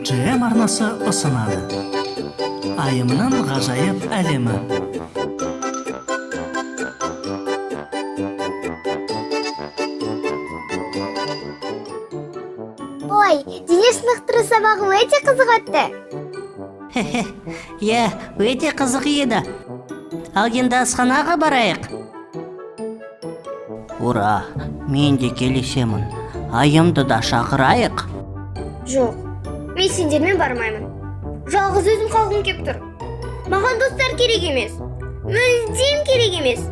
GM арнасы ұсынады. Айымның ғажайып әлемі. Ой, дене шынықтыру сабағы өте қызық өтті. Иә, өте қызық еді. Ал енді асханаға барайық. Ура, мен де келісемін. Айымды да шақырайық. Жоқ, мен сендермен бармаймын. Жалғыз өзім қалғым кеп тұр. Маған достар керек емес. Мүлдем керек емес.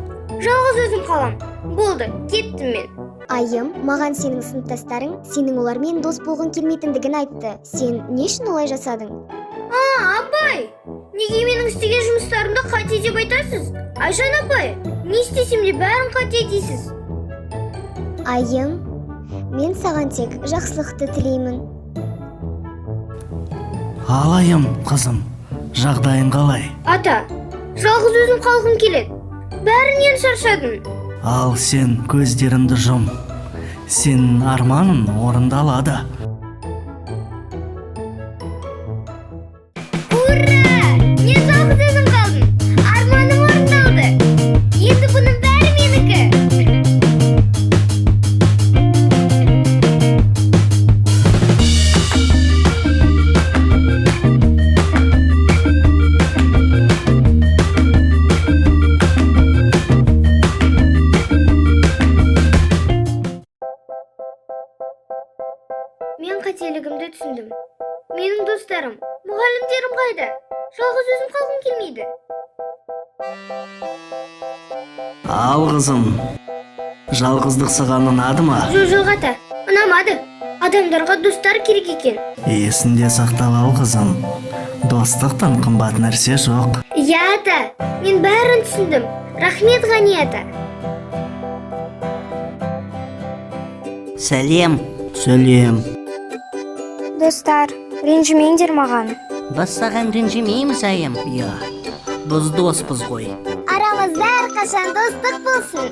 Жалғыз өзім қалам. Болды, кеттім мен. Айым, маған сенің сыныптастарың сенің олармен дос болғың келмейтіндігін айтты. Сен не үшін олай жасадың? А, апай, неге менің істеген жұмыстарымды қате деп айтасыз? Айжан апай, не істесем де бәрін қате дейсіз. Айым, мен саған тек жақсылықты тілеймін. Ал Айым, қызым, жағдайың қалай? Ата, жалғыз өзім қалғым келеді. Бәрінен шаршадым. Ал сен көздеріңді жұм. Сенің арманың орындалады. Ура! Мен жалғыз өзім қалдым. Арманым орындалды. Енді бұның бәрі менікі. Мен қателігімді түсіндім. Менің достарым, мұғалімдерім қайда? Жалғыз өзім қалғым келмейді. Ал қызым, жалғыздық саған ұнады ма? Жоқ, жоқ, ата, ұнамады. Адамдарға достар керек екен. Есінде сақтап ал, қызым. Достықтан қымбат нәрсе жоқ. Иә, ата, мен бәрін түсіндім. Рахмет, Ғани ата. Сәлем. Сәлем. Достар, ренжімеңдер маған. Біз саған ренжімейміз, Айым. Иә, біз доспыз ғой. Арамызда әрқашан достық болсын.